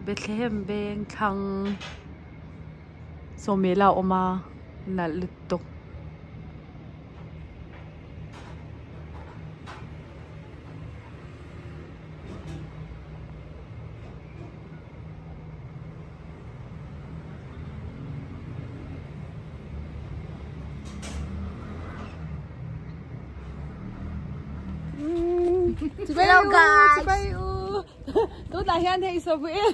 Bethlehem veng thlang sawmela a awm a nalh lutuk. Hello guys. Tunah hian hei Samuel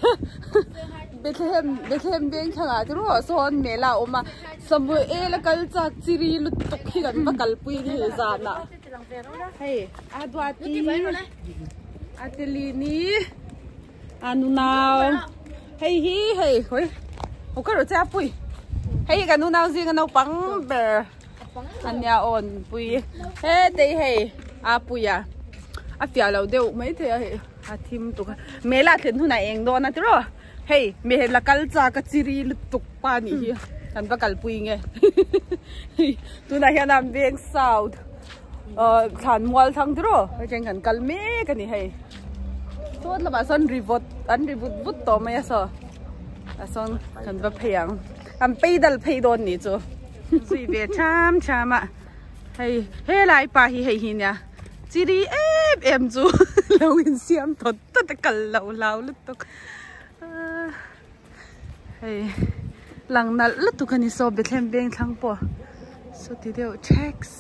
Bethlehem Bethlehem veng thlangah te ruah sawn mela a awm a Samuel a kal chak chiri lutuk hi kan va kalpui a ni hei zanah hei a duati a telini a nunau hei hi hei hawi haw ka rawh che a pui hei hi ka nunau zinga naupang ber. Ania awn pui hetei hei a pui a a fiah lo deuh mai thei a hei a thim tuk a mela thlen hunah eng dawn a tiraw hei mela kal chak a chiri lutuk pa nih hi kan va kalpui nge tunah hian an veng south ah thlan mual thlang tiraw hei chen kan kal mek a ni hei sawn lamah sawn ri vawt an ri vut vut tawh mai a saw ah sawn kan va phei ang kan phei dal phei dawn nih chu. Zui ve tham tham a hei helai pa hi hei hi nia chiri em em chu lo insiam thawt thawt a kal lo hlau lutuk hei lang nalh lutuk a ni saw Bethlehem veng thlang pawh sawti deuh chheks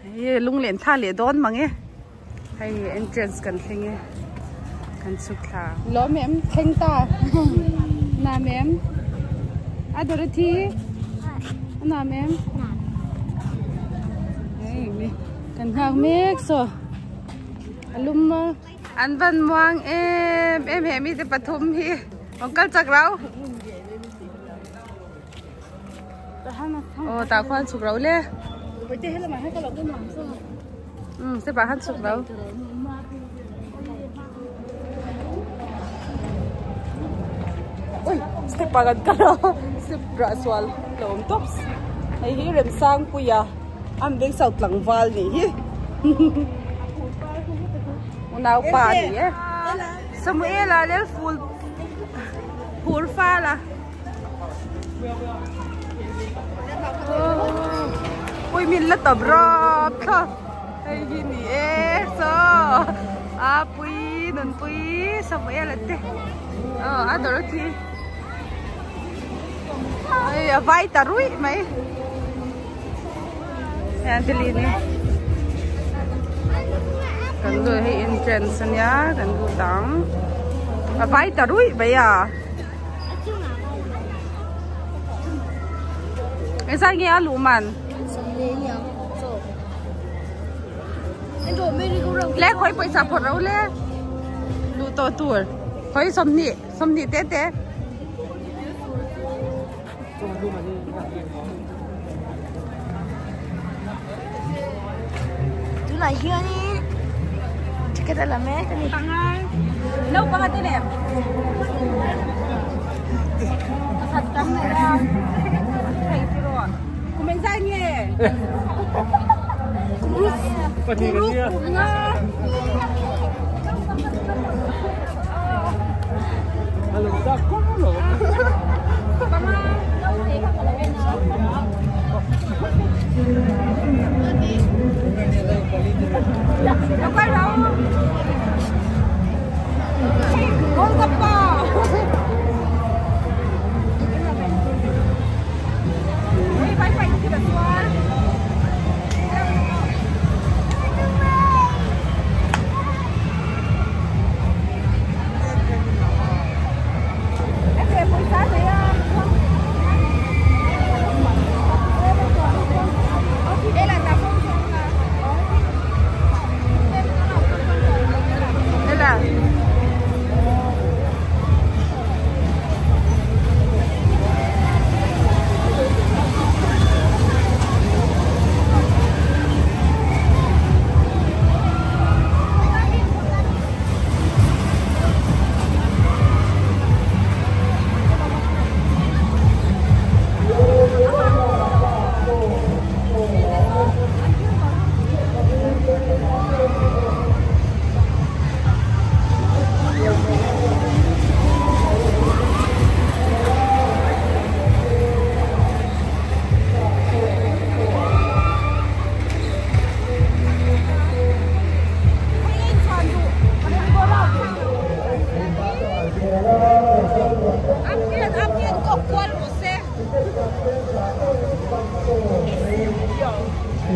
hei lunglen thla leh dawn mang e hei entrance kan thleng e kan chhuk thla lawm em thleng ta nam em a Dorothy a nam em hei mi kan nghak mek saw a lum a an van muang em em he mite pathum hi awm kal chak rau. Aw tah khuan chhuk lo le um step ah khan chhuk lo ui step ah kan kal a step rah sual lo awm tawp hei hi Remsangpuia an veng south tlangval nih hi unaupa a ni e Samuela lel ful phur fal a. Ui min la tawp rawp thlawp hei hi ni e saw a pui nunpui Samuel a te aw a Dorothy hei a vai ta ruih mai hei Angeline kan lut hei entrance ania kan lut ang a vai ta ruih mai a. Engzah nge a luh man? Le khawi pawisa phawrh ro le luh tawh tur khawi sawmhnih sawmhnih te te. Tunah hianin ticket a la mek a ni. Naupang a tel em? Pakhat tam nei a. Thei ti rawh. Kum engzah nge? Kum ruk. Kum ruk kum nga.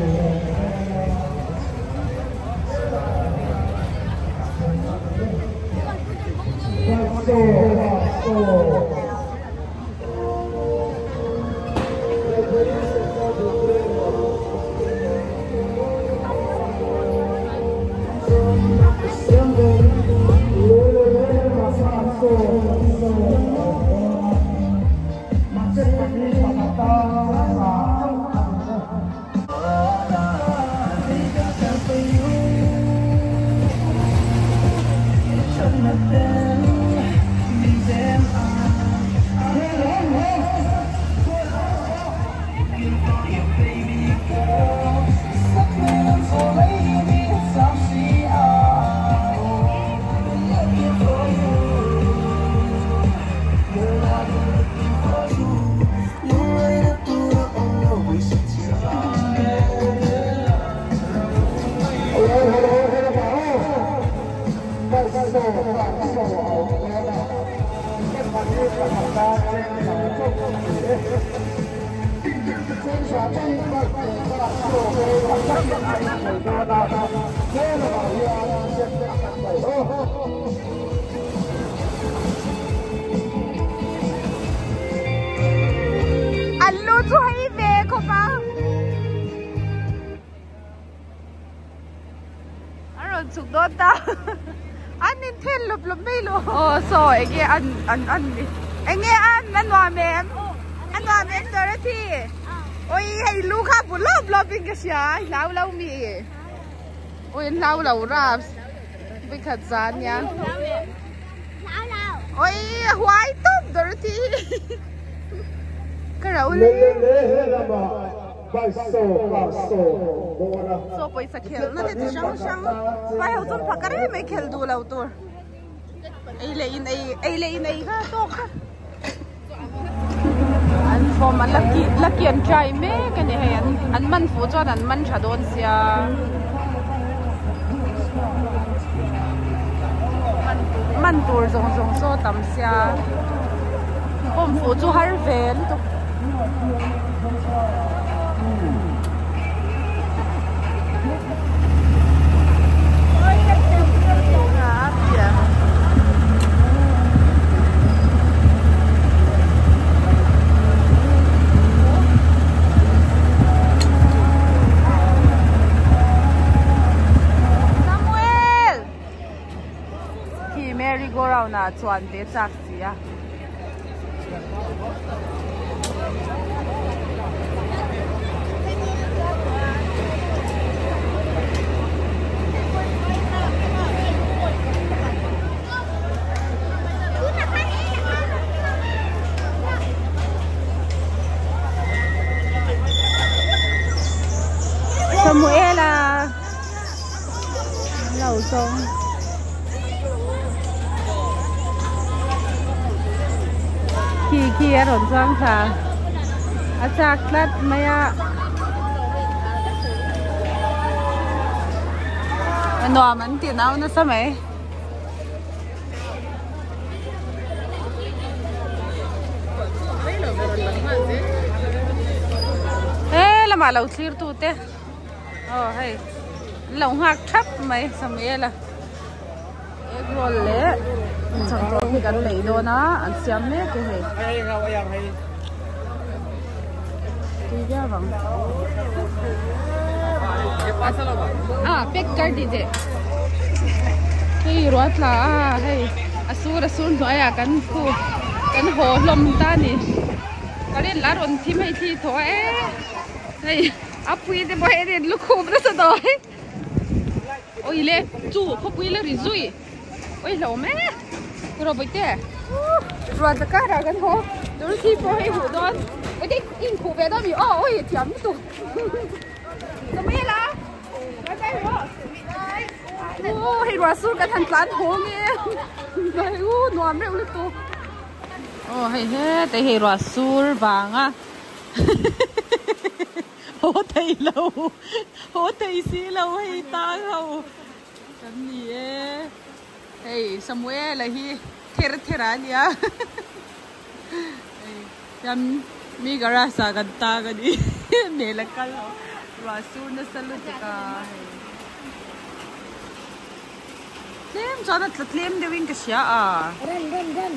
An lu chu hei ve khawp a. An rawn chhuk dawn ta. An in then lawp lawp mai lo. Aw saw enge an an an ni. Enge an a nuam em? A nuam em Dorothy? Oi hei lu kha bu lawp lawp in ka hria i hlau lo mi? Oi an hlau lo raps. Vawikhat zan nia. Oi a huai tawp Dorothy. Ka rau le. Saw pawisa khel na te chi hrang hrang vai ho chuan phak rem mai khel duh lo tur ei leh in ei ei leh in ei kha tawk kha an form an la ki la ki an try mek a ni hei an an man fuh chuan an man tha dawn sia man tur zawng zawng saw tam sia form fuh chu har ve lutuk. Samuel! Khi merry go round ah chuan ve chak si a. Samuela lo zawng. Khi khi a rawn chuang thla a chak tlat mai a a nuam an tih nau nasa mai. He lamah lo thlir tu te aw hei an lo nghak thap mai Samuel a. Egg roll leh chawhmeh hi kan lei dawn a an siam mek e hei tui viau ang ah pack kar di deh hei ruah tla a hei a sur a sur hnuaiah kan khu kan haw hlawm ta a ni ka rin la rawn thim hei thli thaw e hei a pui te pawh hei a in lukhum nasa dawi. Oi le chu khawpui la ri zui oi hlo mek rawh bawihte ruah ta kar ah kan haw Dorothy pawh hei huh dawn bawihte i inkhuh ve dawn mi aw oi thiam lutuk Samuela bye bye rawh u hei ruah sur kan han tlan haw nge u nuam reuh lutuk aw hei hetah hei ruah sur vanga. Haw thei lo, haw thei si lo hei tang ho kan ni e. Hei Samuel-a hi ther ther a nia. Hei hian mi garage ah kan tang a ni. Hmel a kal lo. Ruah sur nasa lutuk a hei. Tlem chuan a tla tlem deuhin ka hria a. Run run run.